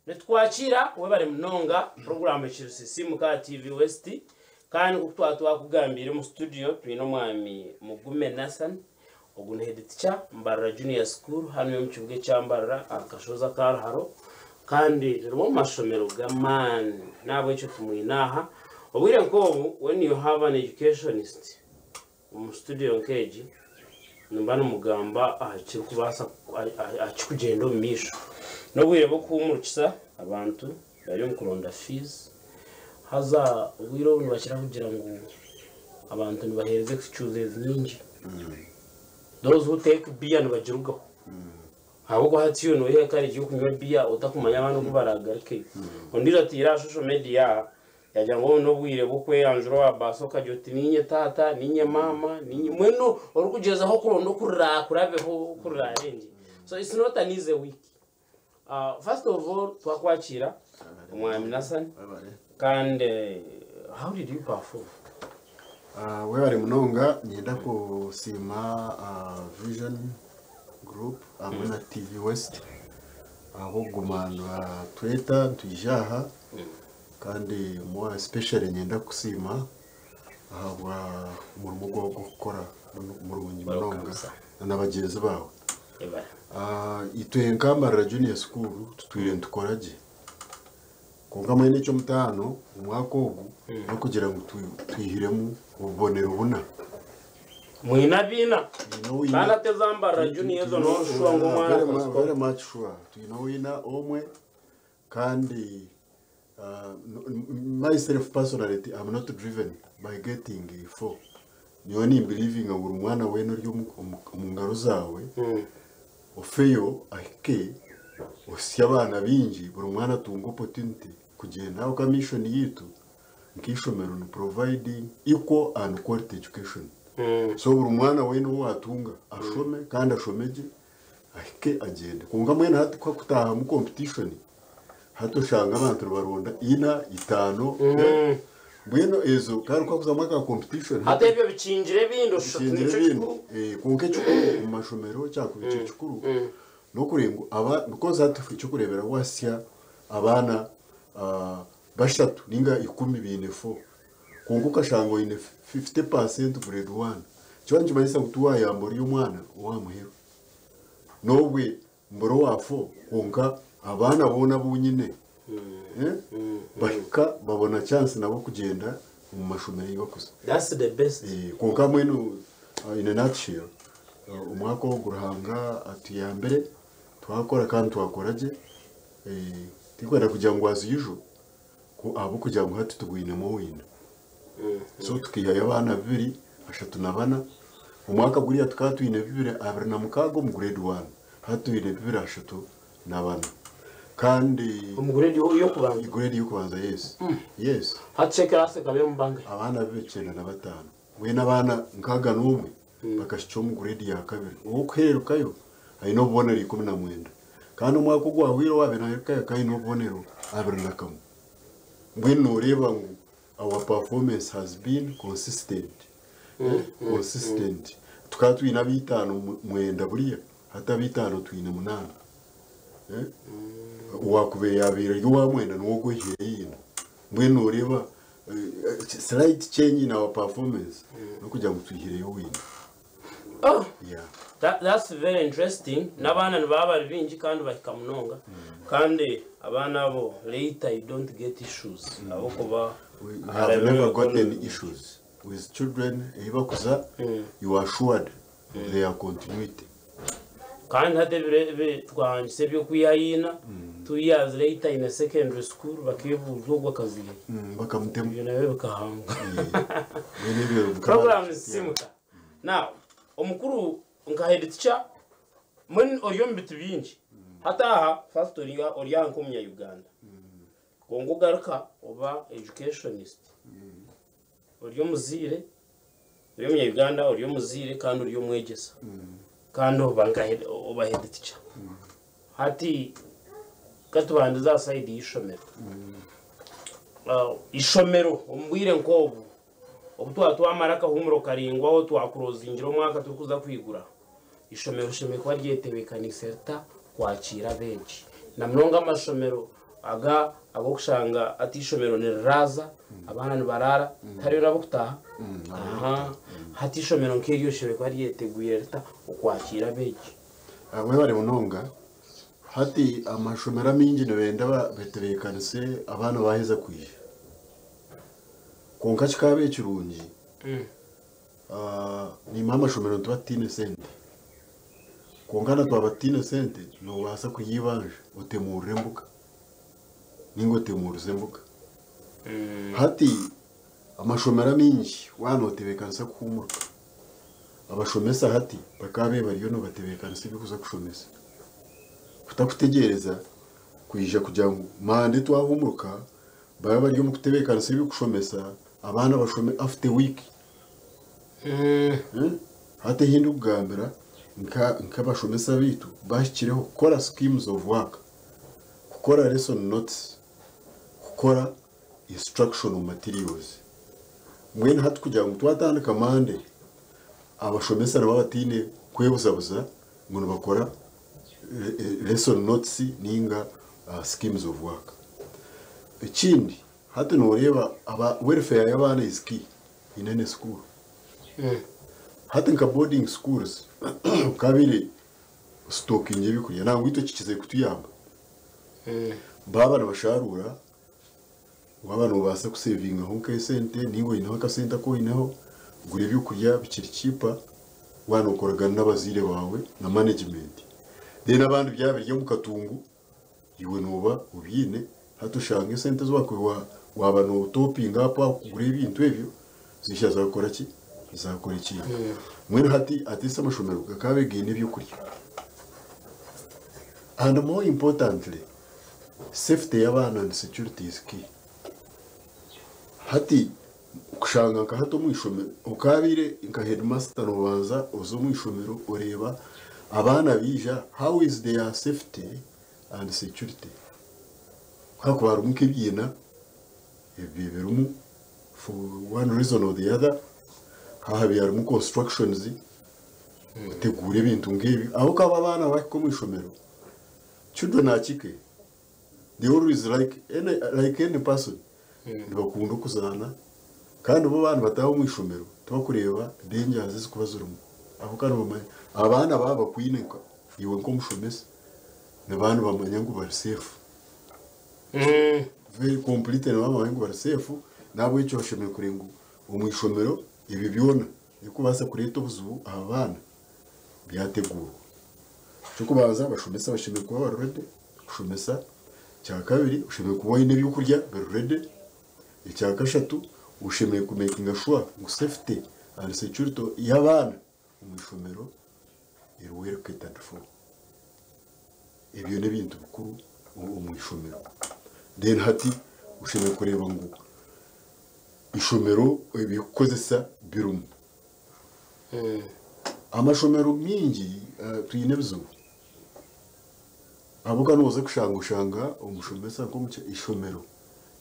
Nitukwakira webare munonga puroguraamu Ekirusisiimuka aha TV West kandi nk'oku twaba twakugambiire omu studio twine omwami Mugume Nathan ogu ni head teacher Mbarara Junior School hanu omu kibuga ekya Mbarara aha kashozi aka Ruharo kandi rimwe omu mashomero g'amaani n'ahabw'ekyo tumwine aha. Obwire nk'obu when you have an educationist Omu studio nk'egi nimba nimugamba aha kirikubaasa aha kirikugyenda omu maisho. N'obwire bw'okuhuumurikisa abantu bari omu kuronda fiizi haza obwire obu nibakira kugira ngu abantu nibaheereza excuses nyingi. Those who take beer nibagirugaho. Ahabw'okuba hati iwe nooyeha courage y'okunywa beer otakumanya abaana oku baraagarukeyo. Ondiijo ataire aha social media aha Yaagira ngu obu n'obwire bw'okweyanjura owa baasi okagira oti niinye taata, niinye maama, niinye mbwenu orikugyezaho kuronda oku riraakurabeho oku riraarengye. So it's not an easy week. Uh, first of all twakwakiira omwami Nathan kandi eh, how did you perform? Ah, webare munonga niinyenda kusiima ah, Vision Group hamwe na TV West ahabw'okuguma nibatweta nitwija aha Kandi more especially niinyenda kukusiima ahabwa omurimo gwawe ogw'okukora murungi munonga na bagyenzi baawe. Itwe nka Mbarara Junior School tutwire nitukora gye kwonka mbwenu eky'omutaano omwaka ogu n'okugira ngu twihiremu obubonero buna. Mwine abiina kandi ate eza Mbarara Junior ezo nooshuwa ngu omwana akazikora. Very much sure twine owina omwe Kandi myself personally am not driven by getting four nyowe nimbelievinga ngu buri mwana weena ori omu ngaro zaawe ofeyo ahike ohitsye abaana baingi buri mwana atunge opportunity kugyenda ahabw'okuba mission yaitu nk'eishomero ni providing equal and quality education so buri mwana weena ou waatunga ashome kandi ashome gye ahike agyende. Kwonka mbwenu hati ku hakutaahamu competition, hati oshanga abantu nibaronda ina, itaano, mbwenu ezo kandi ku hakuzamu aka competition Hati ebyo bikingire ebindi oshusha oti bikingire nikyo ebindi. kikuru. Eh, kwonka ekikuru omu mashomero ekyakuba kiri kikuru n'okureeba ngu aba because hati ekyokureeberaho wahisya abaana ah, bashatu ninga ikumi baine four Kwonka okashanga oine 50% grade one, nikiba nikimanyisa ngu tiwayamba oriya omwana ow'aha muheru. N'obwe mbura owa four kwonka abaana boona abu nyine bahika babona chance nabo kugyenda omu mashomero ei bakuza. That's the best. Kwonka mbwenu in a nutshell, omwaka ogu Ruhanga atuyambire twakora kandi twakora gye, tinkwenda kugira ngu as usual Ku ahabw'okugira ngu hati tubwinemu owina. So tukaihayo abaana bibiri, ashatu na bana. Omwaka guriya tukaba twine bibiri 26 omu grade one. Hati twine bibiri ashatu na bana. Kandi Omu grade y'okubanza? Grade y'okubanza yes. Yes. Hati shi ekiraasi ekaba erimu bangahi? Abaana bibiri 95. Mbwenu abaana nkaaga n'omwe bakahikya omu grade ya kabiri. Ow'okuhererukayo aine obubonero 19. Kandi omwaka ogwahweire owaabaire naahererukayo akaba aine obubonero 21. Mbwenu nooreeba ngu our performance has been consistent. Consistent. Tukaba twine ab'eitaano mwenda buriya, hati ab'eitaano twine munaana. Owaakubaire yaabaire ari owa mwenda niwe ogwo oihireyo ina. Mbwenu nooreeba slight change in our performance n'okugira ngu twihireyo owina. Oh, Yeah. that, that's very interesting. N'abaana nibaba bari baingi kandi bahika munonga. Kandi abaana abo later you don't get issues. Ahabw'okuba We we have never gotten issues with children ei bakuza you are assured of their continuity. Kandi hati ebiro ebi twahangisa eby'okwihayo ina, 2 years later in a secondary school bakeebuuza ogwo akaziiha. Bakamutema. Ebyo nabyo bikahanga. Mbwenu ebyo bikaba Program zisimuka. Now, omukuru nka head teacher, mbwenu ori omu bitu bingi. Hati aha, first ori ori aha nk'omunya-Uganda. Kwonka ogaruka oba educationist. Ori omuzaire, ori omunya-Uganda, ori omuzaire kandi ori omwegyesa. Kandi oba nka head, oba head teacher. Hati katubandize aha side y'eishomero. Ah, Ishomero omu bwire nk'obu, obu twaba twamara akahuumuro karaingwaho twakurozingire omwaka turikuza kwigura, ishomero rishemereire kuba ryetebeekaniise rita kwakiira abeegi? Na munonga amashomero Aga ag'okushanga hati eishomero niriraaza, abaana nibaraara, tihariyo n'ab'okutaaha. Aha, hati eishomero nk'eryo rishemereire kuba ryetegwire rita okwakiira abeegi? Webare munonga. Hati amashomero amaingi nibenda batebeekanise abaana baaheza kwija. Kwonka kikaaba ekirungi, niimwe amashomero nituba tutaine sente. Kwonka na twaba tutaine sente, noobaasa kurya eibanja otemuurire embuga nainga otemuurize embuga. Hati amashomero amaingi waaba nootebeekanisa kuhuumurika, abashomesa hati bakaabaire bariyo nibatebeekanisa eby'okuza kushomesa. Kutakutegyereza kwija kugira ngu mande twahuumurika babe bari omu kutebeekanisa eby'okushomesa abaana bashome after week. Hati ehi ndikugambira nk'abashomesa baitu bahikireho kukora schemes of work, kukora lesson notes, kukora instructional materials. Mbwenu hati kugira ngu twatandika Monday, abashomesa nibaba bataine kwebuzabuza ngu nibakora lesson notes ninga schemes of work. Ekindi hati noreeba welfare y'abaana is key in any school. Hati nka boarding schools okabaire ositokinga ebyokurya nangwa itwe kikize kutuyamba. Baaba nibasharuura waaba noobaasa kusevingaho nk'esente ninga oineho akasente aku oineho gura ebyokurya bikiri cheaper waaba nookoragana n'abazaire baawe na management. Then abandi byaba biri omu katungu iwe nooba obiine hati oshanga esente ezi waaba nootopinga up aho kugura ebintu ebyo ziija zaakora ki? Zaakora ekintu. Mbwenu hati at least amashomero gakaabaire gaine ebyokurya. And more importantly, safety y'abaana and security is key. Hati kushanga nka hati omu ishomero okaabaire nka headmaster noobanza oza omu ishomero oreeba abaana baija how is their safety and security. Ku hakuba harimu nk'ebiina ebi birimu for one reason or the other, haaba harimu constructions oteguure ebintu nk'ebyo. Ahabw'okuba abaana baahika omu ishomero, children are cheeky. They always like any, like any person. Nibakunda okuzaana kandi bo baaba nibataaha omu ishomero tibakureeba dangers ezikuba zirimu. Ahabw'okuba nibamanya abaana baaba bakwine nka iwe nk'omushomesa nibaba nibamanya ngu bari safe. Very completely nibaba nibamanya ngu bari safe n'ahabw'ekyo oshemereire kureeba ngu omu ishomero ebyo byona ebirikubaasa kureeta obuzibu aha baana byateguurwa. Eky'okubanza abashomesa bashemereire kuba bari ready kushomesa. Ekyakabiri oshemereire kuba oine ebyokurya biri ready. Ekyakashatu oshemereire kumakinga sure ngu safety and security y'abaana omu ishomero eri well catered for. Ebyo n'ebintu bikuru omu ishomero. Then hati oshemereire kureeba ngu ishomero eby'okukozesa birimu. Amashomero mingi twine ebizibu. Ahabw'okuba nooza kushanga oshanga omushomesa nk'omu ishomero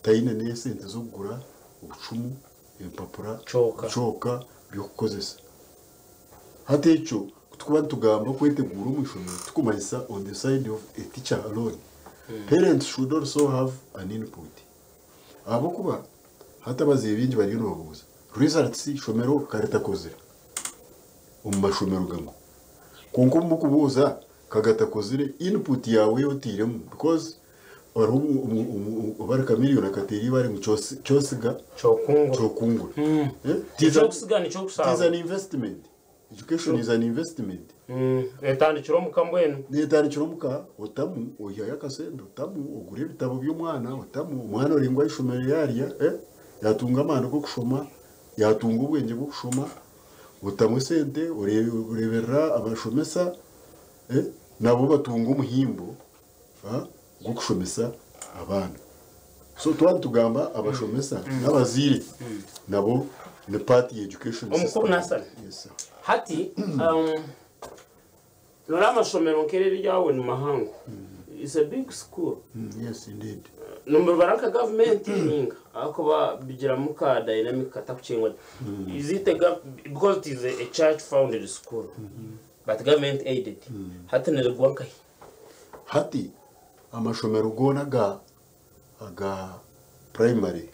taine n'esente z'okugura obucumu, empapura, Chalk. chalk by'okukozesa. Hati ekyo kutukuba nitugamba kweteguura omu ishomero tikumanyisa on the side of a teacher alone. Parents should also have an input. Ahabw'okuba hati abazaire baingi bariyo nibabuuza results ishomero karitakozire omu mashomero gamwe. Kwonka omu kubuuza kagatakozire input yaawe otairemu because hariho obari Chameleone akateera eibare ngu kyosiga Kyokungura. kyokungura. Eh? Ekyokusiga It is nikyokusarura. an investment. Education is an investment. Etandikira omuka mbwenu. Netandikira omuka otamu oihayo akasente otamu ogura ebitabo by'omwana otamu omwana orengwa aha ishomero yarya yatunga amaani g'okushoma yatunga obwengye bw'okushoma otamu esente oreeberera abashomesa nabo batunga omuhimbo gw'okushomesa abaana. So twaba nitugamba abashomesa n'abazaire nabo ni part ya education Omukuru system. Nathan. Yes, sir. Hati nora amashomero nk'eri ryawe ni mahango. It's a big school. Yes, indeed. Numubara nka gavumenti ninga ahakuba bigiramu ka dynamic katakukingwa. Is it a because it is a church founded school but government aided. Hati nirigwa nkahi? Hati amashomero goona ga Aga primary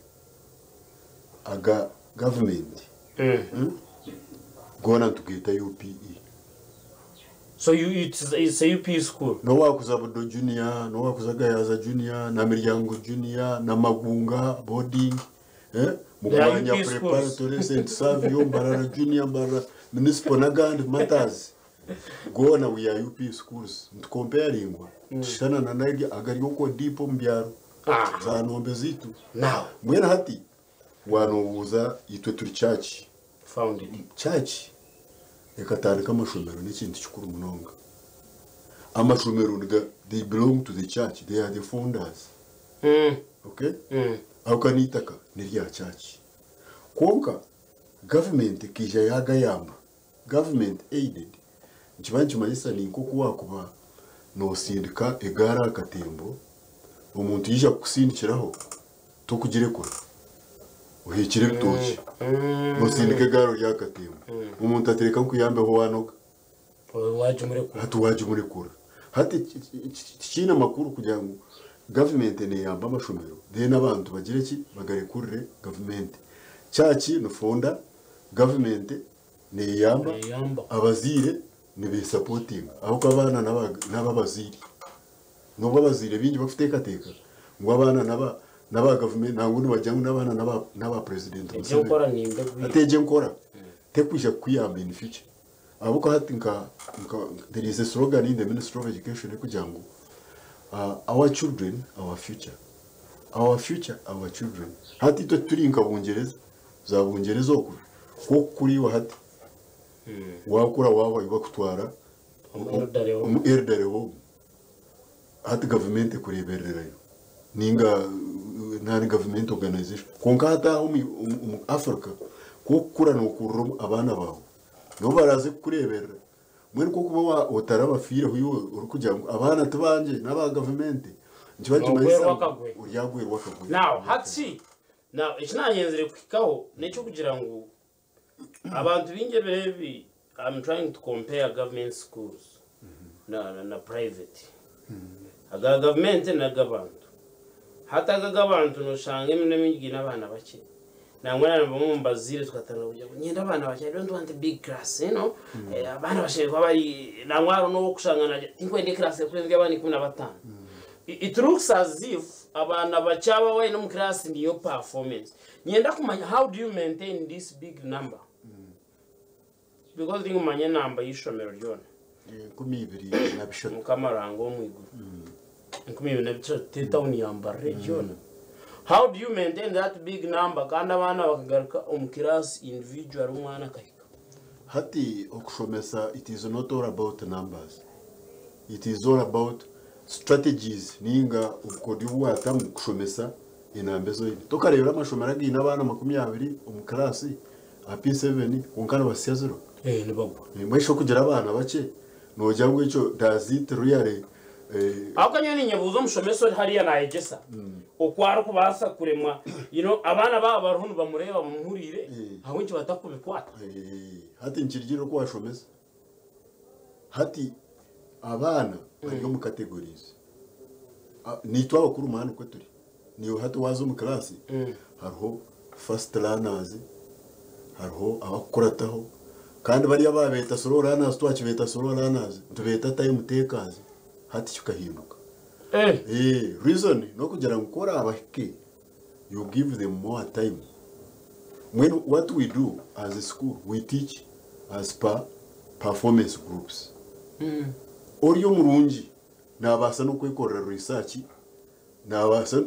aga government goona nitugeeta UPE. So you, it's a UPE school. N'owakuza Budo Junior, n'owakuza Gayaza Junior, Namiryango Junior, Namagunga boarding, eh, They are Mugwanya UPE schools. Preparatory, St. Savio, Mbarara Junior, Mbarara Municipal n'agandi matters. Goona we are UPE schools. Nitukomparingwa. Tushushana na n'arya agari okwo deep omu byaro. Ah, Za nombe zitu. now Mbwenu hati wanobuuza itwe turi church. Founded. Church ekatandika amashomero n'ekintu kikuru munonga. Amashomero they belong to the church, they are the founders. Okay? Aho n'itaka n'erya church. Kwonka government ekaija yagayamba. Government aided. Nikiba nikimanyisa ni nk'oku wakuba noosindika egaari aha katembo, omuntu yaija kukusindikiraho tokugirekura. Oheekire ebitookye. Noosindika egaari ori aha katembo. Omuntu ati reka nkuyambeho waanoga. Wagimurekura. Hati wagimurekura. Hati tikiine amakuru kugira ngu gavumenti neeyamba amashomero then abantu bagire ki bagarekurire gavumenti. Church ni founder, gavumenti neeyamba, Neeyamba. Abazaire nibesapotinga ahabw'okuba abaana n'ababazaire. N'obu abazaire baingi bakuteekateeka ngu abaana n'aba gavumenti nangwa nibagira ngu n'abaana n'aba president Egyo Museveni. nkora nimbi egwire. Hati egyo enkora tekwija kukuyamba in future. Ahabw'okuba hati nka there is a slogan in the Ministry of Education erikugira ngu "Our children, our future. Our future, our children." Hati itwe tituri nka Bungyereza, za Bungyereza okwo, kw'okukuriiwe hati wakura waahwa bakutwara Omu elderly home. Omu elderly home. Hati gavumenti ekureebererayo ninga nari government organization. Kwonka hati aha omu Africa, kw'okukura nookurira abaana baawe, nibo baraaze kukureeberera. Mbwenu kw'okuba otarabafiireho iwe orikugira ngu abaana ti bangye n'aba gavumenti, nikiba nikimanyisa Noogwerwa ngu akagwe. oryagwerwa akagwe. Now, hati now eki nayenzire kuhikaho n'ekyokugira ngu abantu baingi ebiro ebi, I'm trying to compare government schools na private. Aga gavumenti n'ag'abantu. Hati aga ag'abantu noshanga emirundi emingi giine abaana bakye. Nangwa na bamwe omu bazaire tukatandika kugira ngu niinyenda abaana bakye, I don't want a big class. Abaana bashemereire kuba bari nangwa hariho n'owokushanga naagira tinkwenda eclass erikurenga abaana 15. It looks as if abaana bakye aba waine omu class niyo performance. Niinyenda kumanya, how do you maintain this big number? Because tinkumanya enamba y'eishomero ryona. 23. Mukama Ruhanga ow'omu iguru. 23 t'etawuni ya Mbarara egi yoona. How do you maintain that big number kandi abaana bakagaruka omu class individual omwana akahika? Hati okushomesa, it is not all about numbers. It is all about strategies ninga obukodyo obu waatamu kushomesa enamba ezi oine. Tokareebire amashomero againe abaana 20 omu class aha P7 kwonka nibasya ziro? Eh, nibagwa. Mbwenu shi okugira abaana bakye noogira ngu ekyo does it really Ahabw'okuba nyowe ninyebuuza omushomesa ori hariya naayegyesa oku arikubaasa kuremwa abaana baaba bariho nibamureeba bamuhuriire, ahabw'enki batakubikwata? Hati nikirigiirira oku waashomesa. Hati abaana bari omu categories. Naitwe abakuru mwana nikwo turi. Naiwe hati waaza omu class hariho fast learners, hariho abakukurataho kandi bariya ababeeta slow learners twakibeeta slow learners, nitubeeta time takers hati kikahinduka. Reason n'okugira ngu ku oraabahike you give them more time. Mbwenu what we do as a school, we teach as per performance groups. Ori omurungi naabaasa n'okwekorera research, naabaasa,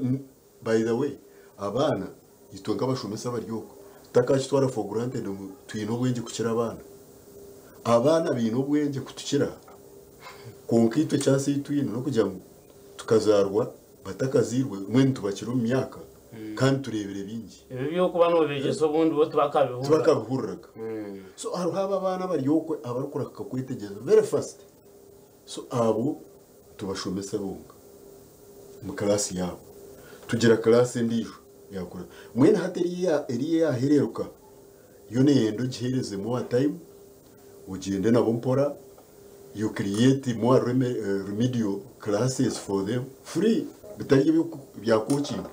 by the way, abaana itwe nk'abashomesa abari okwo tutakakitwara for granted ngu twine obwengye kukira abaana. Abaana baine obwengye kutukira kwonka itwe chance ei twine n'okugira ngu tukazaarwa batakazairwe, mbwenu tubakira omu myaka kandi tureebire bingi. Ebi by'okuba noobegyesa obundi bo tibakabihurira. Tibakabihuriraga. So hariho abo abaana abari okwe abarikurahuka kwetegyereza very fast. So abo tubashomesa bonka omu class yaabo. Tugira class endiijo yaakura. Mbwenu hati eriya eyaahereeruka yo neeyenda ogiheereze more time, ogyende nabo mpora, you create more remedial classes for them free bitari Ebya coaching.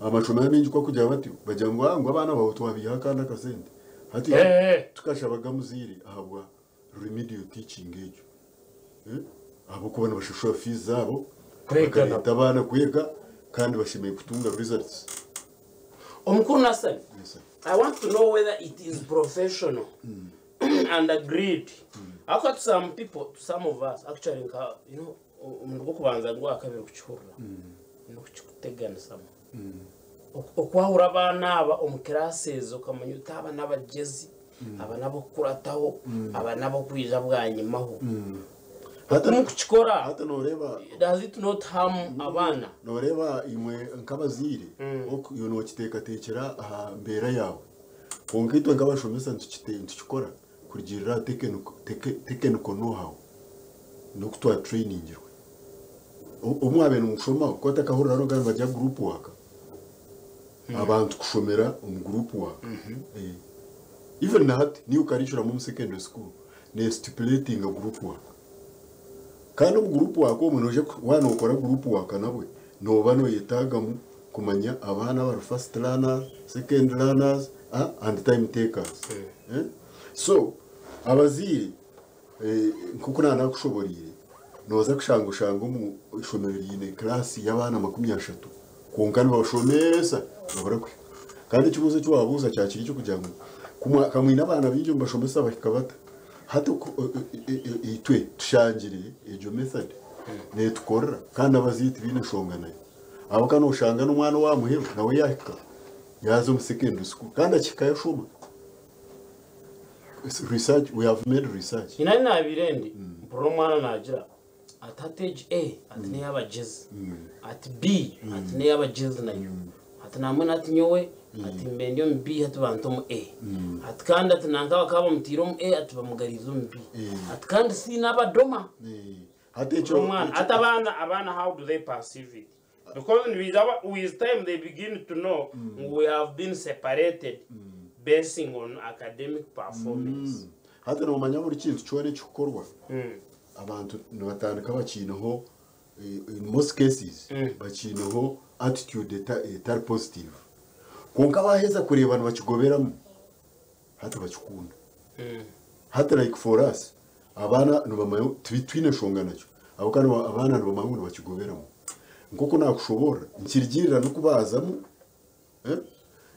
Amashomero amaingi ku barikugira batyo, bagira ngu ngu abaana baawe twabiihaho akandi akasente. Hati tukashabaga muzaire ahabwa remedial teaching egyo. Ahabw'okuba nibashashura fees zaabo, Kwega nabo. bakareeta abaana kwega kandi bashemereire kutunga results. Omukuru Nathan, Yes, sir. I want to know whether it is professional and agreed. Ahakuba to some people, to some of us, actually nka, you know, omurundi gw'okubanza n'ogwakabiri kukihurira, n'okukikuteganisamu. Okwahura abaana aba omu kiraasi ezo okamanya oti aba n'abagyezi, aba n'ab'okukurataho, aba n'ab'okwija bwanyimaho. Hati Omu kukikora, hati nooreeba does it not harm abaana? Nooreeba imwe nk'abazaire, oku iwe nookiteekateekyera aha mbeera yaawe. Kwonka itwe nk'abashomesa nitukikora kurugiirira aha technical know-how n'oku twatrainingirwe. Obu mwabaire nimushoma ku otakahurira hariho nibagamba nibagya group work, abantu kushomera omu group work. Even na hati niiwe curriculum omu secondary school neestipulatinga group work. Kandi omu group work omwo noija waaba nookora group work nabwe nooba nooyetaagamu kumanya abaana abari first learners, second learners and time takers. So abazaire nk'oku naanakushoboreire, nooza kushanga oshanga omu ishomero riine class y'abaana 30 kwonka nibabashomesa babura kuhika. Kandi ekibuuzo eki waabuuza kyakiri eky'okugira ngu ka mwine abaana baingi nibashomesa bahika bata? Hati itwe tushangire egyo method neetukorera kandi n'abazaire tibaine nshonga nayo. Ahabw'okuba nooshanga n'omwana owa muheru nawe yaahika yaaza omu secondary school kandi akihikayo ashoma. Research, we have made research. Nyine ahi naabaire ndi, mpurira omwana naagira ati hati egi A ati n'ey'abagyezi, ati B ati n'ey'abagyezi nayo, ati nambwenu hati nyowe ati mbe ndi omu B hati banta omu A, ati kandi ati nanka bakaba bamutaire omu A ati bamugariize omu B, ati kandi C n'abadoma. Hati ekyo Omwana ati abaana abaana how do they perceive it? Because nibaija with time they begin to know ngu we have been separated basing on academic performance. Hati noomanya buri kintu kyona ekikukorwa abantu nibatandika bakiineho in most cases bakiineho attitude etari positive. Kwonka baaheza kureeba nibakigoberamu hati bakikunda. Hati like for us abaana nibamanya titwine nshonga nakyo ahabw'okuba abaana nibamanya ngu nibakigoberamu. Nk'oku naakushoboorora nikirugirira n'oku baazamu,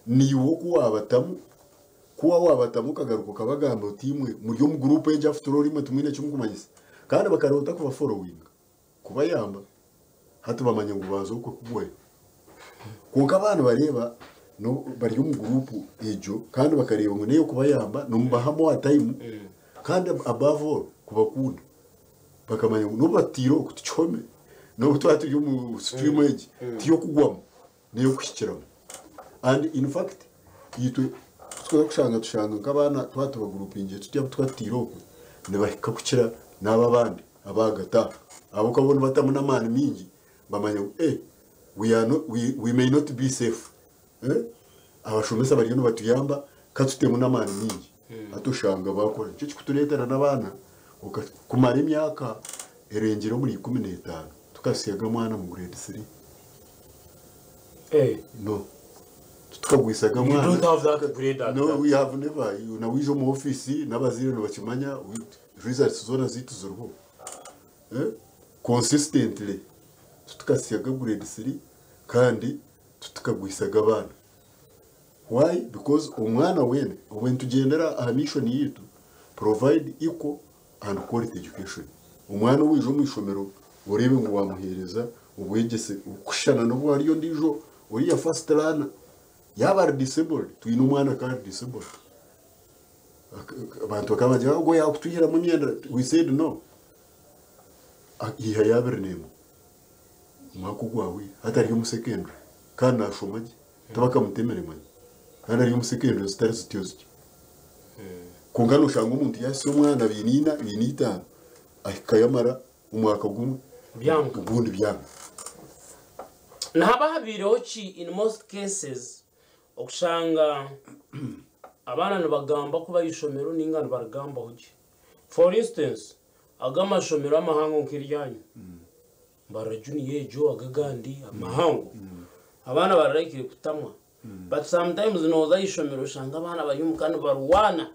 naiwe oku waabatamu, ku waaba waabatamu okagaruka okabagambira oti imwe muri omu guruupu egi after all imwe timwine eki murikumanyisa kandi bakareeba otarikubaforowinga kubayamba hati bamanya ngu baaza okwe kugwayo. Kwonka baaba nibareeba bari omu guruupu egyo kandi bakareeba ngu n'ey'okubayamba nimubaha more time kandi above all kubakunda. Bakamanya ngu n'obu batutaire oku tukihome, n'obu twaba turi omu stream egi tiy'okugwamu n'ey'okuhikiramu. And in fact itwe ku turikuza kushanga tushanga nk'abaana twaba tubagurupingire tutyo abu twatutaire okwe nibahika kukira n'abo abandi abaahagati aho. Ahabw'okuba bo nibatamu n'amaani maingi bamanya ngu eh we are not, we, we may not be safe. Eh? Abashomesa bariyo nibatuyamba katutemu n'amaani maingi. Hati oshanga baakora. Nikyo kikutureetera n'abaana kumara emyaka erengire omuri 15 tukasiga mwana omu grade 3. No. Tutukagwisaga You mwana. don't have that grade at No, that. we have never. Na wija omu office n'abazaire nibakimanya results zoona zaitu ziriho. Eh? Consistently tutukasigaga grade 3 kandi tutukagwisaga abaana. Why? Because omwana weena obwe nitugyendera aha mission yaitu provide equal and quality education. Omwana owaija omu ishomero oreebe ngu wamuheereza obwegyese obukushushana n'obu hariyo ondiijo oriya first learner. Yaaba ari disabled, twine omwana akaba ari disabled. Abantu bakaba bagira ogwo yaakutwihiramu emyenda, we said no. Iha yaabiri n'emwe omwaka ogwahweire hati ari omu secondary kandi naashoma gye tibakamutemire manya kandi ari omu secondary zitari zityo zityo. Kwonka nooshanga omuntu yaahitsya omwana aine ina, aine itaano ahika yamara omwaka gumwe Byanga. ogundi byanga. Nihaba habaireho ki in most cases okushanga abaana nibagamba kuba aha ishomero ninga nibarigambaho gye? For instance, aga amashomero amahango nk'eryanyu, Mbarara Junior egyo, aga agandi amahango. Abaana bari likely kutamwa. But sometimes nooza aha ishomero oshanga abaana bari omuka nibarwana,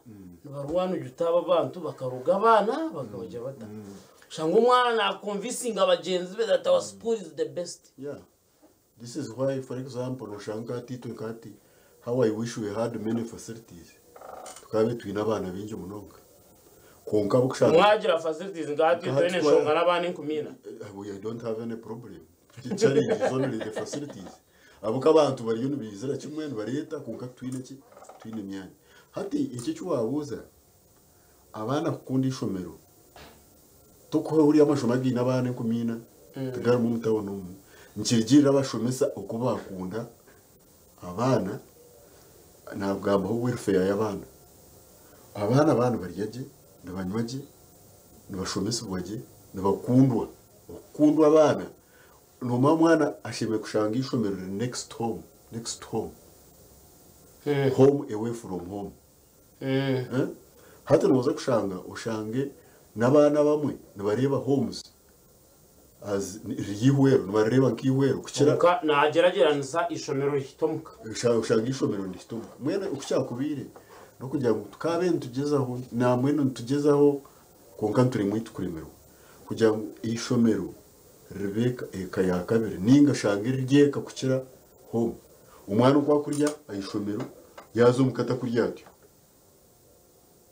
nibarwana ogira oti aba abantu bakaroga abaana bakabagira bata. Oshanga omwana naakonvinsinga bagyenzi be that our school is the best. Yeah. This is why, for example, noshanga hati itwe nka hati, how I wish we had many facilities. Tukabe twine abaana baingi munonga. Kwonka abukushanga Mwagira facilities nka hati Nka hati twine enshonga n'abaana 40,000. We don't have any problem. The challenge is only the facilities. Abuka abantu bariyo nibaizira kimwe nibareeta kwonka twine ki? Twine emyanya. Hati eki eki waabuuza, abaana kukunda ishomero, tokuhurira amashomo againe abaana 4,000 tigarimu omu tawuni omu. Nikirugirira abashomesa oku bakunda abaana, nakugambaho welfare y'abaana. Abaana baaba nibarya gye, nibanywa gye, nibashomesibwa gye, nibakundwa. Okukundwa abaana, noomanya omwana ashemereire kushanga ishomero riri next home, next home, home away from home. Eh? Hati nooza kushanga oshange n'abaana abamwe nibareeba homes as riri eihwero, nibarireeba nk'eihwero kukira Kwonka naagyeragyeranisa ishomero rihita omuka. Oshanga ishomero nirihita omuka. Mbwenu oku kyakubaire n'okugira ngu tukaabe nitugyezaho, nambwenu nitugyezaho kwonka nituremwa kuremerwa kugira ngu eishomero ribe eka ya kabiri ninga oshange riri eka kukira home. Omwana oku akurya aha ishomero yaaza omuka atakurya atyo.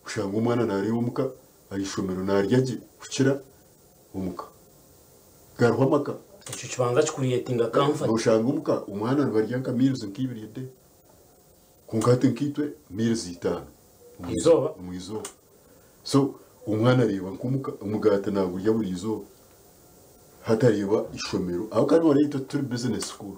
Oshanga omwana naareeba omuka aha ishomero naarya gye kukira omuka. Gariho amaka. Ekyo kibanza kikuriyetinga comfort. Noshanga omuka omwana nibarya nka meals nk'ibiri a day. Kwonka hati nkaitwe meals itaano. Izooba? Omu izooba. So omwana areeba nk'omuka omugaati nagurya buri izooba. Hati areeba ishomero. Aho kandi noreeba itwe tituri business school.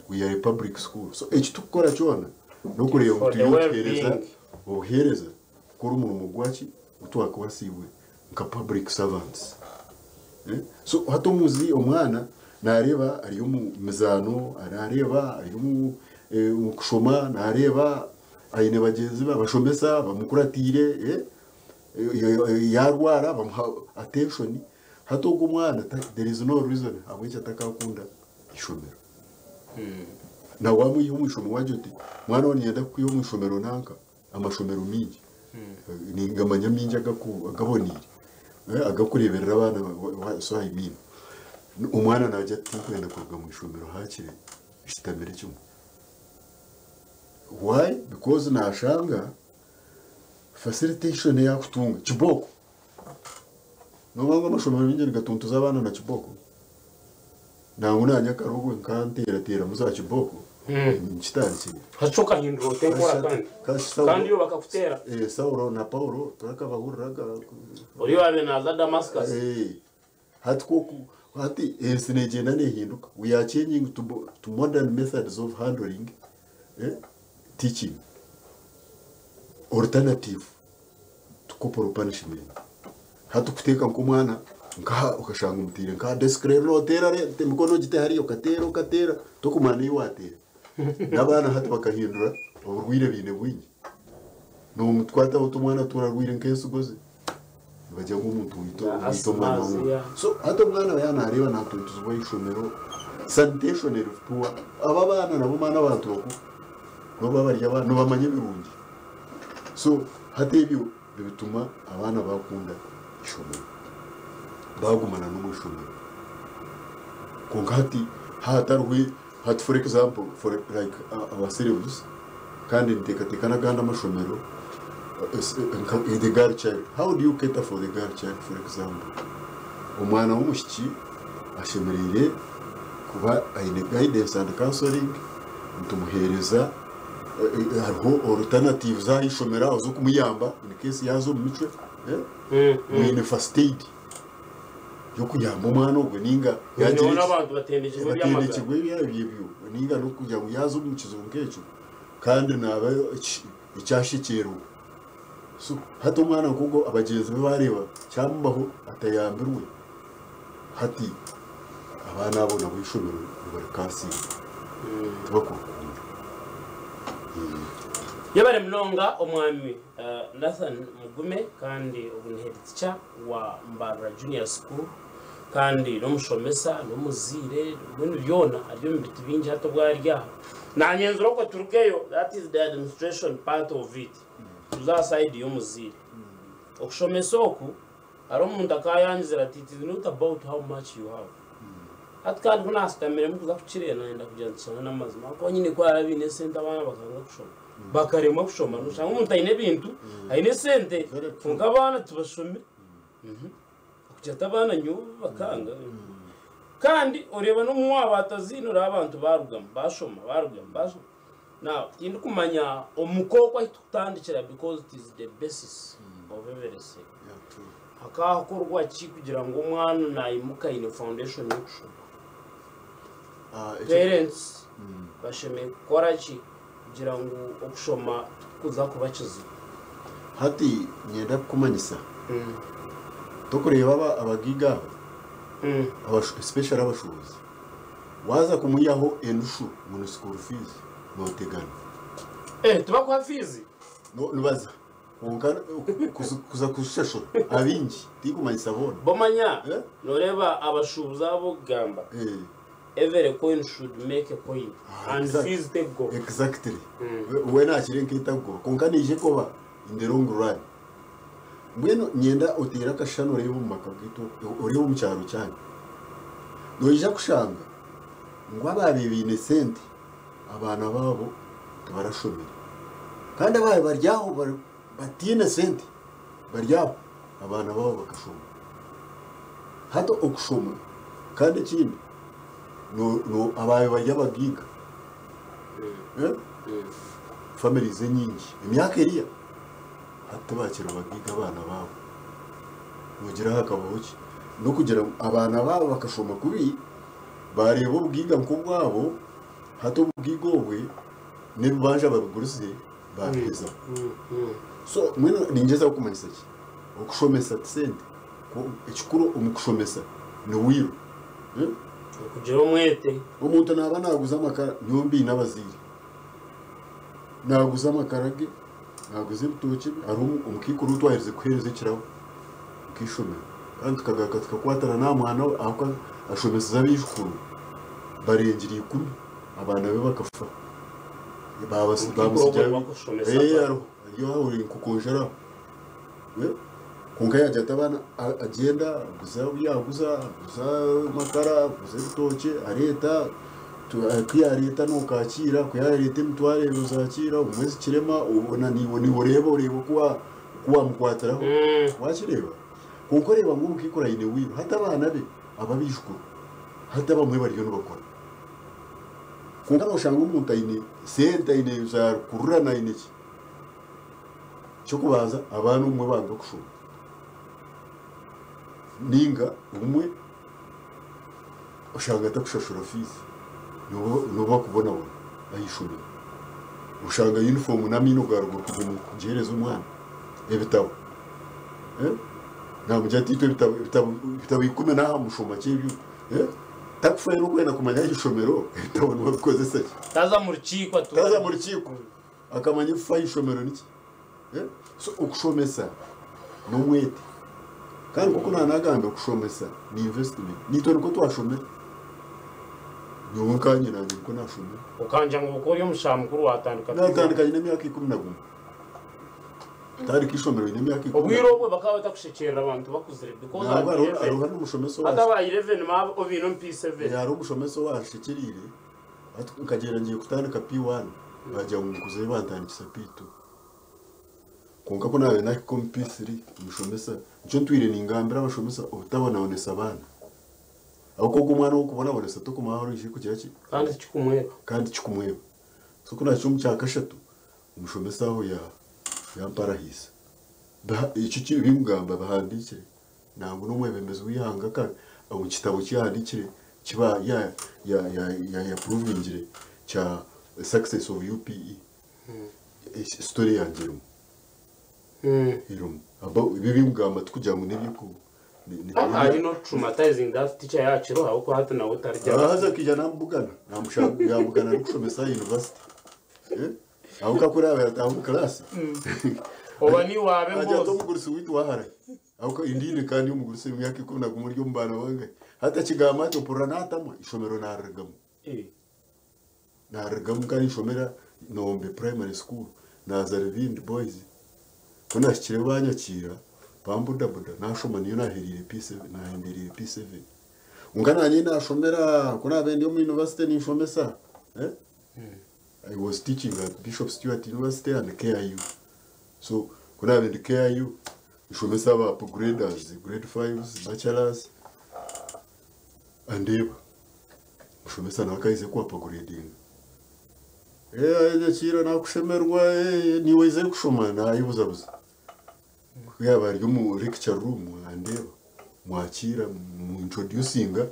We are a public school. So eki tukukora kyona n'okureeba ngu For the turiyo nituheereza well-being. obuheereza kukora omurimo gwaki ogu twakwasiibwe nka public servants. So hati omuzi omwana nareeba ari omu mizaano, nareeba ari omu kushoma, nareeba aine bagyenzi be abashomesa bamukuratiire, yarwara bamuha attention. Hati ogwo omwana there is no reason ahabw'enki atakakunda ishomero. Na wamwiha omu ishomero wagira oti mwana wawe niinyenda kukwiha omu ishomero nanka, amashomero mingi ningamanya mingi agaboneire agakureeberera abaana, so I mean omwana naagira ati tinkwenda kuruga omu ishomero hakiri nshutamire kimwe. Why? Because nashanga facilitation eyakutunga kibooko. Nomanya ngu amashomero mingi nigatuntuza abaana na kibooko? Nangwa naanye akarogwe nkanteerateeramu za kibooko nkitandikire. Hati okahindura ota enkora kandi? Kandi iwe bakakuteera? Saulo na Paulo torakabahuriraga? Ori waabaire naaza Damascus? Hati kwoku hati ensi neegyenda neehinduka. We are changing to modern methods of handling teaching. Alternative to corporal punishment. Hati kuteeka nk'omwana nkaha okashanga omutaire nka aha desk reero nooteera emikono ogite hariya okateera okateera tokumanya n'ei waateera. N'abaana hati bakahindura oburwaire baine bwingi. Nomukwata oti omwana atuura arwaire nk'ensigo ze. Nibagira ngu omuntu oita oita omwana Asthma, we. yeah. So hati omwana yaaba naareeba naatuntuzibwa aha ishomero, sanitation eri poor. Abo abaana nabo omwana abantu bakuru nabo baba bari abaana nibamanya ebirungi. So hati ebyo nibituma abaana bakunda ishomero. Baguma na n'omu ishomero. Kwonka hati haatariho hati for example for like ourselves kandi niteekateeka n'agandi amashomero nka the girl child. How do you cater for the girl child for example? Omwana w'omwishiki ashemereire kuba aine guidance and counseling, nitumuheereza hariho alternatives aha ishomero aho z'okumuyamba in case yaaza omu micwe, mwine first aid y'okuyamba omwana ogwe ninga Mwine yagira n'abantu batendekirwe eby'amagara. Batendekirwe ebyebyo ninga n'okugira ngu yaaza omu kizibu nk'ekyo kandi naaba ekyashekyerwa. So hati omwana nk'ogwo abagyenzi be baareeba kyamubaho atayambirwe, hati abaana abo nabo eishomero nibarikasinga tibakurikunda. Yebare munonga omwami Nathan Mugume kandi ogu ni head teacher wa Mbarara Junior School. Kandi n'omushomesa, n'omuzaire, mbwenu byona ari omu bintu bingi hati obu ari aha. Naanye nzire okwo turugeyo, that is the administration part of it. Tuze aha side y'omuzaire. Okushomesa oku, hariho omuntu akayangizire ati it is not about how much you have. Hati kandi ku naashutamiremu kuza kukireeba nayenda kugira nti shana n'amazima ahabw'okuba nyine ku araabe aine esente abaana bakanga kushoma. Bakaremwa kushoma, noshanga omuntu aine ebintu, aine esente, kwonka abaana tibashomire. Okugira ati abaana nyowe bakanga. Kandi oreeba n'omu waaba ataziine oreeba abantu barugamu bashoma barugamu bashoma. Now tindikumanya omuka oku ahu tukutandikira because it is the basis of everything. Hakakorwa ki kugira ngu omwana nayimuka aine foundation y'okushoma? Parents bashemereire kukora ki kugira ngu okushoma tikuza kuba kizibu? Hati niinyenda kukumanyisa, torikureeba abagaiga aba, especially abashuubuzi, waaza kumwihaho enushu ngu ni school fees, nootegana. Tibakuha fiizi? Nibaza, kwonka kuza kuzishashura abaingi, tinkumanyisa boona. Bo manya, nooreeba abashuubuzi aba okugamba, Every coin should make a coin and fees tegoba. Exactly. We nakire nk'etakugoba kwonka neija ekoba in the long run. Mbwenu nyenda oteere akashushani oreebe omu maka gaitu oreebe omu kyaro kyanyu. Noija kushanga ngu abaabaire baine sente abaana baabo tibarashomire. Kandi abaabaire bari aho bataine sente bari aho abaana baabo bakashoma. Hati okushoma kandi ekindi abaabaire bari abagaiga families enyingi emyaka eriya hati tibakiri bagaiga abaana baabo. Noogira hakabaho ki? N'okugira ngu abaana baabo bakashoma kubi baareeba obugaiga nk'obwabo hati obugaiga obwe n'ebibanja babigurize baabihezaho. So mbwenu ningyezaho kumanyisa ki? Okushomesa ti sente. Ekikuru omu kushomesa ni will. Okugira omwete. Omuntu naaba naaguza amakara, nyowe mbiine abazaire. Naaguza amakara ge, naaguza ebitookye bye, hariho omukaikuru ou twaherize kuheereza ekirabo nk'eishomero. Kandi tukagaruka tukakwatana n'aha mwana we ahabw'okuba ashomesize abaijukuru barengire ikumi, abaana be bakafa. Omukaikuru ogwo ou barikushomesa abaana. Hariho, ari aho Nkokonjara aho. Kwonka yaagira ati abaana agyenda aguza ebi yaaguza, aguza amakara, aguza ebitookye areeta, ku yaareeta nookakiira, ku yaareeta emitwaro ebiri ozakiira, obumwe zikirema naiwe oreeba oreeba oku waamukwatiraho waakireeba? Kwonka oreeba ngu omukaikuru aine wiiro, hati abaana be aba abaijukuru hati abamwe bariyo nibakora. Kwonka nooshanga omuntu aine sente aine zaarukururana aine ki. Eky'okubanza abaana obumwe banga kushoma ninga obumwe oshanga atakushashura fiizi nibo bakubonabona aha ishomero. Oshanga yunifoomu n'amaino ga ruguru kugyemwa kugiheereza omwana, ebitabo namugira ati itwe ebitabo ikumi n'aha mushoma ki ebyo? Takufayo n'okwenda kumanya aha ishomero ebitabo nibabikozesa ki. Taza mu rukiiko. Taza mu rukiiko. Akamanya ebifa aha ishomero niki? So okushomesa n'omwete. Kandi nk'oku naanagambire okushomesa ni investment. Naitwe nikwo twashomire. Nyowe nkanye naanye nikwo naashomire. Okanja ngu okaba ori omushaija mukuru waatandika P1? Naatandika nyine emyaka 11. Kutandika ishomero nyine emyaka ikumi na Obwire obwe bakaba batakushekyerera abantu bakuzire because at Nangwa hariho 11 hariho n'omushomesa hati aba 11 baaba obaine omu P7. Hariho omushomesa owaanshekyereire Hati nkagyenda ngiye kutandika P1 baagira ngu nkuzire bantandikisa P2. Kwonka ku naabaire naahika omu P3 omushomesa, nikyo ntwire ningambira abashomesa obutabonabonesa baana. Ahabw'okuba ogwo omwana ou orikubonabonesa tokumanya ahu araije kugira ki? Kandi tikikumweba. Kandi tikikumweba. So ku naahikire omu kyakashatu, omushomesa aho yaamparahiisa. Ekyo ebi nkugamba bihandiikire. Nangwa n'omwebembezi w'eihanga omu kitabo ki yahandiikire ki yaapuruvingire kya Success of UPE, story yangye erimu. Erimu. Ebi ebi nkugamba tikugira ngu n'eby'oku. Are you not traumatizing that teacher yaakiriho ahabw'okuba hati nawe tarya. Haza akaija naamubugana, yaamubugana arikushomesa aha yunivasite. Ahabw'okuba ku araabe yaataaha omu kiraasi, Oba niiwe waabe agira ati emboozi. omugurusi waitu waaharahi? Ahabw'okuba ndiine kandi omugurusi emyaka 11 ori omu baana bangahi. Hati akigamba atyo mpurira naatamwa, eishomero naarirugamu. Naarirugamu nkaba ninshomera Nombe Primary School, naaza Rubindi Boys. Ku naahikireyo baanyakiira, bambudabuda, naashoma niyo naahereire P7, naahendereire P7. Kwonka naanye naashomera, ku naabaire ndi omu university ninshomesa, I was teaching at Bishop Stuart University and KIU. So ku naabaire ndi KIU, nshomesa aba upgraders, grade fives, bachelors, andeeba. Omushomesa nawe akaheza ku upgradinga. Eh, nyakiira nakushemerwa, eh, niiwe oizire kushoma, nayebuzabuza. Ku yaaba ari omu lecture room andeeba, mwakiira, mu introducinga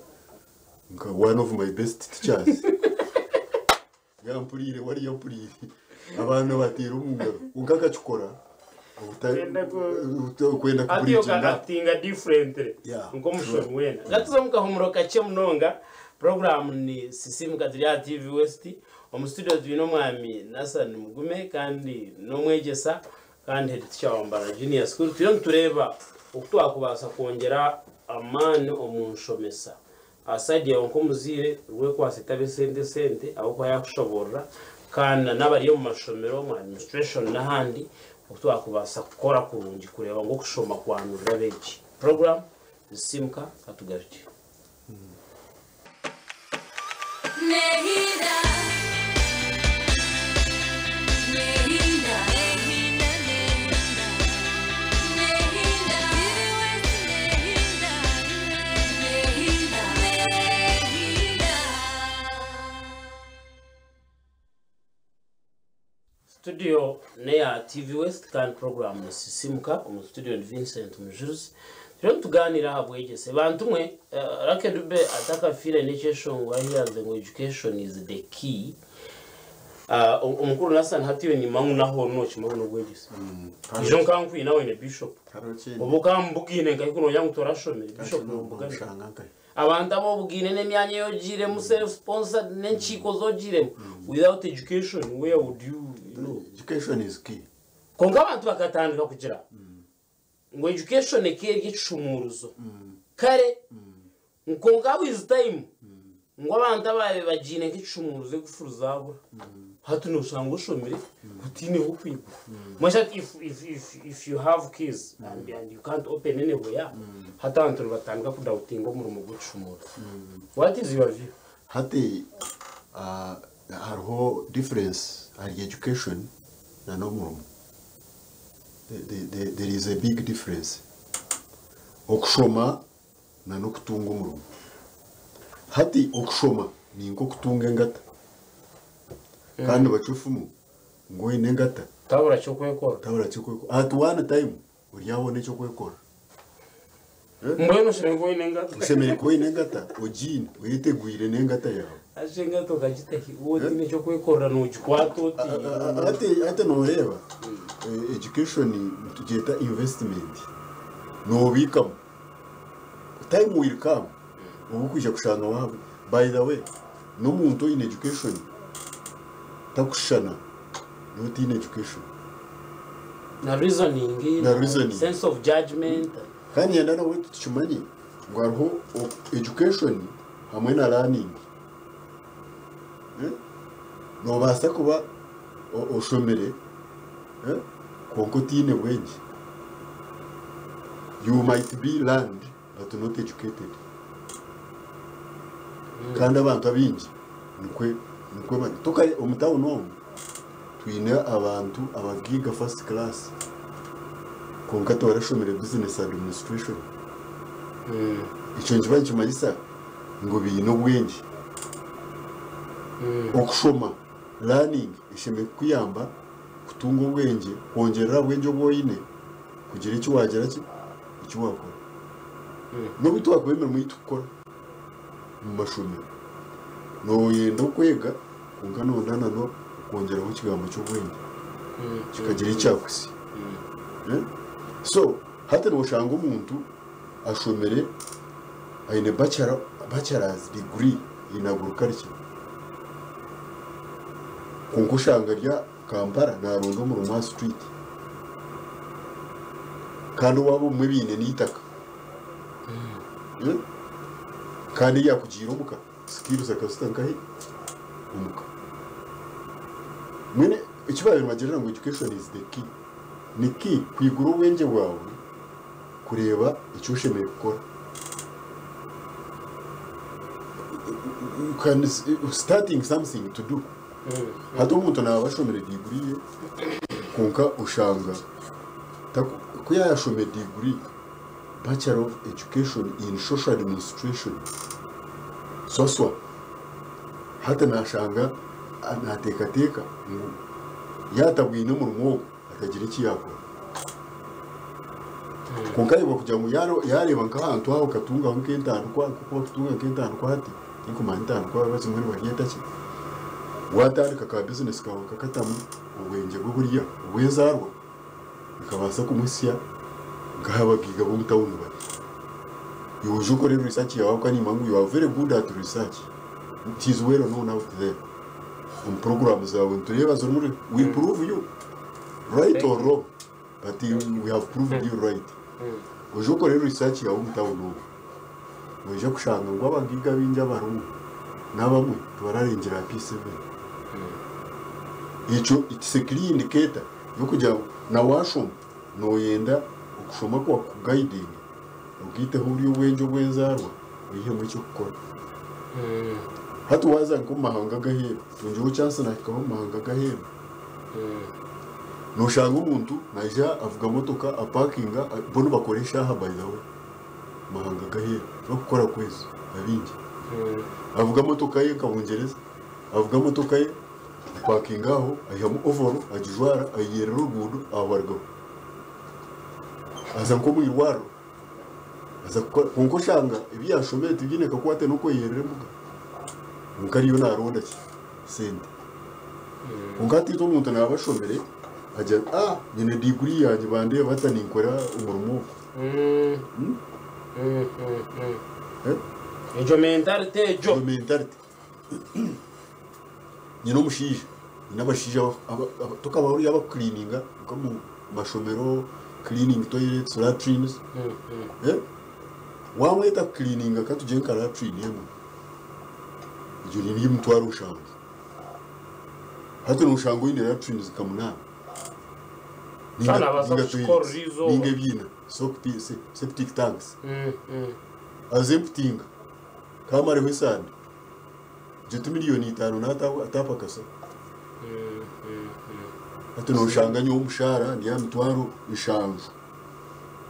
nka one of my best teachers. Yampuriire, we ariyo ampuriire. Abaana bateera omu ngaro. Kwonka akakikora Kwenda kwenda Hati kubridginga. okaactinga differently Yeah, nk'omushomi sure. weena. Katuze omu kahumuro kakye munonga. Program ni Sisimuka turi aha TV West. Omu studio twine omwami Nathan Mugume kandi n'omwegyesa kandi head teacher wa Mbarara Junior School. Turiyo nitureeba oku twakubaasa kwongyera amaani omu nshomesa. Aha side yaawe nk'omuzaire rwekwatse etabe sente sente ahabw'okuba yaakushoboorora kandi na n'abari omu mashomero omu administration n'ahandi oku twakubaasa kukora kurungi kureeba ngu okushoma kwanurira abeegi. Program Sisiimuka katugarukye. Studio neya TV West kandi program ni Sisimuka omu studio ni Vincent Mujuruzi turiyo nituganira aha bwegyese bantu mwe Lucky Dube atakafiire n'ekyeshongoro ahu yagize ngu education is the key Omukuru Nathan hati iwe nimanya ngu naho ori nokimanya ngu n'obwegyese ijo nka nkwine aho oine Bishop oba okambugaine nkahi ku nogira ngu torashomire Bishop nomubugana abantu abu obugaine n'emyanya ei ogiiremu self sponsored n'enkiiko ezi ogiiremu without education where would you know Education is key. Kwonka abantu bakatandika kugira ngu education ekaba eri ekishumuuruzo kare kwonka with time ngu abantu abaabaire bagiine nk'ekishumuuruzo egufuru zaabura hati noshanga oshomire otiine h'okwigura mbwenu hati if, if, if, if you have keys and, and you can't open anywhere hati abantu nibatandika kudoubtinga omurimo gw'ekishumuuruzo what is your view? Hati hariho difference ahari education na n'omurimo. There is a big difference. Okushoma na n'okutunga omurimo. Hati okushoma ni nk'okutunga engata. Kandi nibacwa efumu ngu oine engata Tabura ky'okwekora. tabura ky'okwekora. At one time oryabona eky'okwekora. Mbwenu oshemereire kuba oine engata. Oshemereire kuba oine engata, ogiine, oyetegwire n'engata yaawe. Haza engata okagita hi? Waaba otiine eky'okwekorera noogikwata oti. Hati hati nooreeba education nitugyeta investment, noobiikamu. Time will come obu orikwija kushanga waaba. By the way, n'omuntu oine education takushushana n'otaine education. Na reasoning, Na reasoning. sense of judgement. Kandi niinyenda nabwe tukimanye ngu hariho education hamwe na learning. Noobaasa kuba oshomire kwonka otaine bwengye. You might be learned but not educated. Kandi abantu abaingi nikwe nikwe bari. Toka omu tawuni omu twine abantu abagaiga first class kwonka tibarashomire business administration. Ekyo nikiba nikimanyisa ngu baine obwengye. Okushoma, learning, eshemereire kukuyamba kutunga obwengye, kwongyerera aha bwengye obu oine kugira eki wagira ki, eki waakora. N'obu twakuba emirimo ei turikukora omu mashomero, nooyenda okwega kwonka nooyenda n'okwongyeraho ekigambo ky'obwengye kikagira eki kyakuhitsya. So hati nooshanga omuntu ashomire aine bachelor's degree in agriculture kwonka oshanga ari Kampala naaronda omurimo aha street. Kandi owaabo obumwe baine n'eitaka. Kandi ei yaakugiire omuka, skills akazita nkahi? Omuka. Mbwenu eki baabaire nibagirira ngu education is the key, ni key kwigura obwengye bwawe kureeba eki oshemereire kukora. You can starting something to do. Hati omuntu naaba ashomire diguri ye kwonka oshanga ku yaashomire diguri Bachelor of Education in Social Administration, SOSWA, hati naashanga naateekateeka ngu yaatabwine omurimo ogwo atagira eki yaakora. Kwonka arebwa kugira ngu yaareeba nk'ahantu aho okatungaho nk'entandikwa nk'oku barikutunga nk'entandikwa hati, tinkumanya entandikwa abazimwe nibaryeta ki, waatandika ka bizinesi kaawe okakatamu obwengye bwe buriya obw'enzaarwa, bikabaasa kumuhitsya nk'ahu abagaiga b'omu tawuni bari. Iwe oije okore research yaawe ahabw'okuba niimanya ngu you are very good at research. It is well known out there. Omu puroguraamu zaawe nitureeba zirimu we prove you right or wrong but we have proved you right. Oije okore research yaawe omu tawuni omwo, noija kushanga ngu abagaiga abaingi abarimu n'abamwe tibararengyera aha P7. Ekyo it's a clear indicator y'okugira ngu na waashoma nooyenda okushoma kwawe kukugayidinge ogaiteho buri obwengye obw'enzaarwa oihemu eky'okukora. Hati waaza nk'omu mahanga ag'aheeru, tungyeho chance naahikaho omu mahanga ag'aheeru, nooshanga omuntu naija avuga motoka apakinga, bo nibakora eshaaha by the way, omu mahanga ag'aheeru tibakukora kwezi abaingi. Avuga motoka ye nka Bungyereza, avuga motoka ye apakinga aho, aihamu ovoro agijwara, ayeyerera oruguudo aho arugaho. Aza nk'omu irwariro aza kukora kwonka oshanga ebi yaashomire tibiine kakwate n'okweyerera embuga. Kwonka ariyo naaronda ki? Sente. Kwonka hati itwe omuntu naaba ashomire agira ati, ah nyine diguri yangye bandeeba bata ninkora omurimo ogu. Eh? Egyo mentality egyo. Egyo mentality. Nyine omushaija, nyine abashaija tokabaho ori abakukiliininga nk'omu mashomero, cleaning toilets, latrines, wamweta kukiliininga katugire nka latrine emwe, egyo neri emitwaro nshanju. Hati noshanga oine latrines nka munaana Nabaasa ninga kukikorera toilets eizooba. ninga ebiina, septic tanks, azemputinga. Kamareho esande egyo ti miriyoni itaano naatapakasa. Hati noshanga nyowe omushaara ndi aha mitwaro nshanju.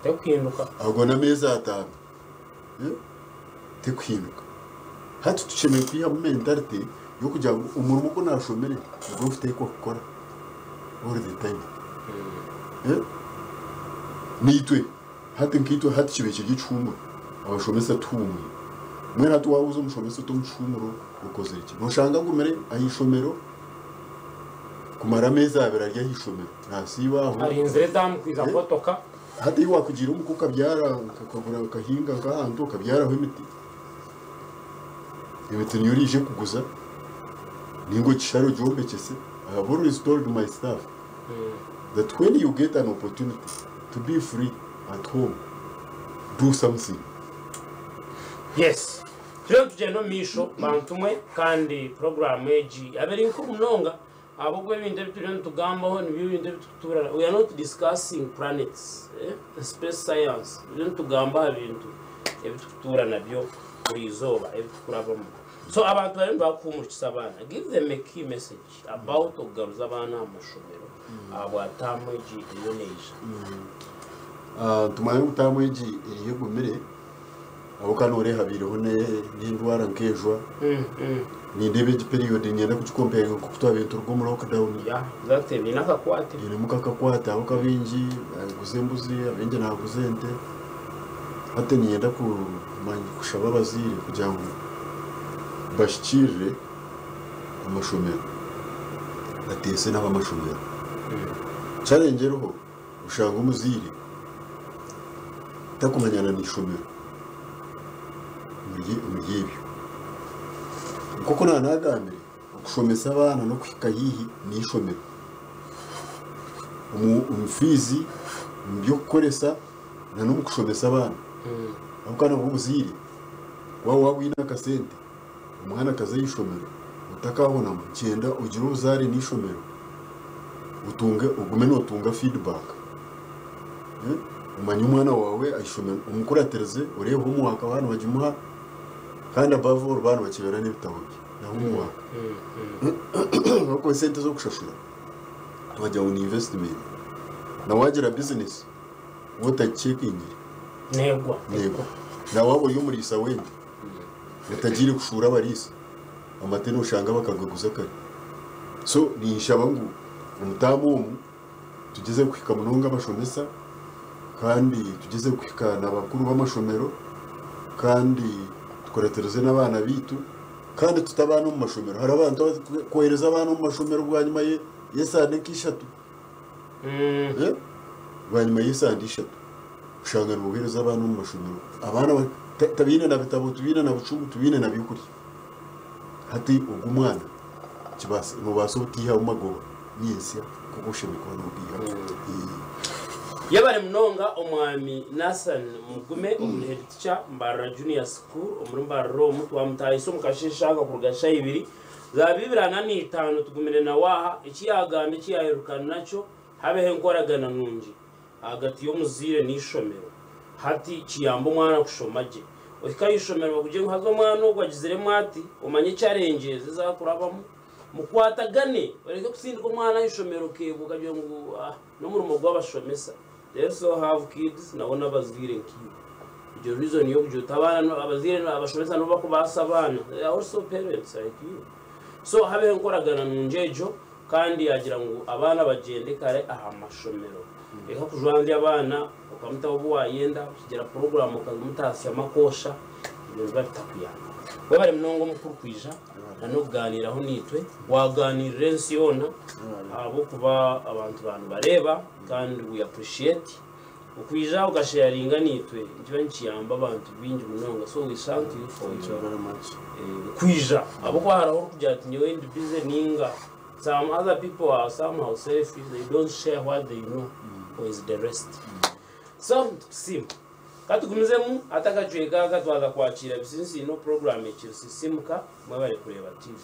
Tekuhinduka. Ago n'ameezi ataano. Tekuhinduka. Hati tushemereire kwihamu mentality y'okugira ngu omurimo ogu naashomire nigwo nkuteekwa kukora all the time. Naitwe Hati nkaitwe hati kibaire kiri ekihuumuro, abashomesa tuhuumwire. Mbwenu hati waabuuza omushomesa oti omu kihuumuro okozire ki? Nooshanga agumire aha ishomero kumara ameezi abiri ari aha ishomero naasiiba aho. Arinzire etaamu kwija kuhotoka. Hati ei waakugiire omuka okabyara okagura okahinga nk'ahantu okabyaraho emiti, emiti niyo oraije kuguza nainga ogishare ogyombekyese. I have always told my staff that when you get an opportunity to be free at home do something. Yes. Turiyo nitugyenda omu maisho bantu mwe kandi puroguraamu egi yaaba eri nkuru munonga ahabw'okuba ebintu ebi turiyo nitugambaho nibyo bintu ebi turikutuurana. We are not discussing planets, eh? Space science. Turiyo nitugamba aha bintu ebi turikutuura nabyo buri izooba ebi turikurabamu. So abantu bariyo nibakuhuumurikisa abaana. Give them a key message about okugaruza abaana aha mashomero ahabwa taamu egi eriyo neija. Nitumanya ngu taamu egi eriyo egumire ahabw'okuba nooreeba habaireho n'endwara nk'ejwa. Nindeeba egi period niinyenda kugikompeyaringa nk'oku twabaire nituruga omu lockdown. Yeah, exactly, biine akakwate. Biinemu nk'akakwate ahabw'okuba abaingi baaguza embuzi, abaingi naaguza ente. Hati niinyenda kushaba abazaire kugira ngu bahikiirire amashomero, bateese n'ab'amashomero. Challenge eriho, oshanga omuzaire takumanyana n'eishomero omuri ebyo. Nk'oku naanagambire, okushomesa abaana n'okuhika haihi n'eishomero. Omu fiizi, omu by'okukoresa. Na n'omu kushomesa abaana. Ahabw'okuba nabwo obuzaire, waaba waaba oine akasente, omwana akaza aha ishomero, otakahonamu, nikyenda ogire obuzaare n'eishomero, otunge ogume nootunga feedback. Omanye omwana waawe aha ishomero, omukuratirize, oreebe homework baaba nibagimuha, kandi above all baaba nibakyebera n'ebitabo bye na homework. Ahabw'okuba esente z'okushashura, twagira ngu ni investment. Na waagira bizinesi, Waaba otagiceekingire, Neegwa. neegwa. Na waaba ori omuriisa w'ente, otagiire kushuura abariisa, amate nooshanga bakagaguza kare. So ninshaba ngu omu taamu omu tugyeze kuhika munonga abashomesa kandi tugyeze kuhika na bakuru b'amashomero kandi tukuratirize n'abaana baitu kandi tute abaana omu mashomero. Hariho abantu abarikwohereza abaana omu mashomero bwanyima y'esande nk'ishatu. Bwanyima y'esande ishatu, kushanga nibohereza abaana omu mashomero. Abaana tibaine na bitabo, tibaine na bucumu, tibaine na by'okurya. Hati ogwo omwana nobaasa obutaihaho magoba nyentsya nk'oku oshemereire kuba nogaihaho. Yebare munonga Omwami Nathan Mugume omuri Head Teacher Mbarara Junior School omuri Mbarara omu twamutahisa omu kasheeshe aka kuruga shaaha ibiri Za bibiri ana na itaano tugumire nawe aha, eki yaagamba eki yaaherukana nakyo, habeho enkoragana nungi ahagati y'omuzaire n'eishomero. Hati kiyamba omwana kushoma gye. Ohika aha ishomero bakugire ngu haza omwana ogu agiziremu ati, omanye challenges ezi arikurabamu, mukwatagane oreke kusindika omwana aha ishomero okeebwa okagira ngu ah n'omurimo gw'abashomesa. They also have kids nabo n'abazaire nkaiwe. Egyo reason y'okugira oti abaana abazaire abashomesa nibo bakubaasa abaana they are also parents like you. So habeho enkoragana nungi egyo kandi yaagira ngu abaana bagyende kare aha mashomero. Reka kujwanzya abaana okamutaho obu waayenda okigira program okamutaasya makoosha ebyo nibiba bitakuyamba. Webare munonga omukuru kwija na n'okugaaniiraho naitwe. Waagaaniirira ensi yoona ahabw'okuba abantu ba nibareeba kandi we appreciate. Okwija okasheyaringa naitwe nikiba nikiyamba abantu baingi munonga so we thank you for Thank you your very much. Kwija ahabw'okuba hariho orikugira ati nyowe ndi busy ninga some other people are somehow selfish they don't share what they know with the rest so nitukusiima katugumizemu hati akacweka aka twaza kwakiira bisinsiino program ekiri sisimuka mwebare kureeba TV.